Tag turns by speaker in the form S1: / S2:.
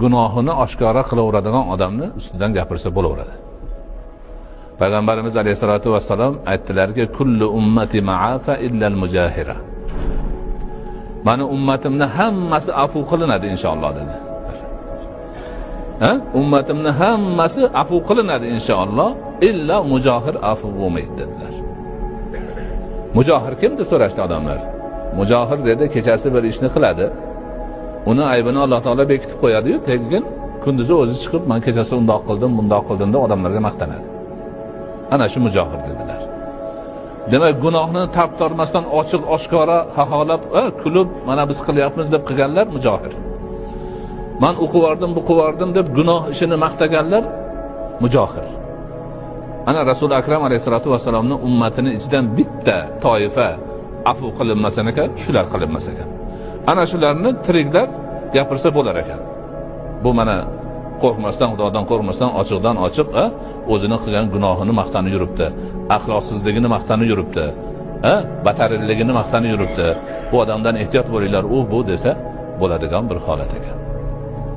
S1: Gunohini oshkora qilaveradigan odamni ustidan gapirsa bo'laveradi. Payg'ambarimiz alayhisalotu vassalom aytdilarki, kullu ummati ma'afa illal mujahira. Mani ummatimni hammasi afu qilinadi inshaalloh dedi. Ha? Ummatimni hammasi afu qilinadi inshaalloh, illa mujohir afu bo'lmaydi dedilar. Mujohir kim deb so'rashdi odamlar. Mujohir dedi, kechasi bir ishni qiladi. Uni aybini Alloh taolo bekitib qo'yadi-yu, keyin kunduzi o'zi chiqib, men kechasi undoq qildim, bundoq qildim deb odamlarga maqtanadi. Ana shu mujohir dedilar. Demak, gunohni tap tortmasdan ochiq oshkora xaholab, kulib, mana biz qilyapmiz deb qilganlar mujohir. Men o'qivardim, buqivardim deb gunoh ishini maqtaganlar mujohir. Ana Rasul Akram alayhisolatu vasallamning ummatini ichidan bitta toifa afu qilinmasan ekan, shular qilinmas ekan. Ana shularni tiriklar gapirsa bo'lar ekan. Bu mana qo'rqmasdan, Xudodan qo'rqmasdan ochiqdan ochiq o'zini qilgan gunohini maqtanib yuribdi, axloqsizligini maqtanib yuribdi, batarilligini maqtanib yuribdi. Bu odamdan ehtiyot bo'linglar, u bu desa bo'ladigan bir holat ekan.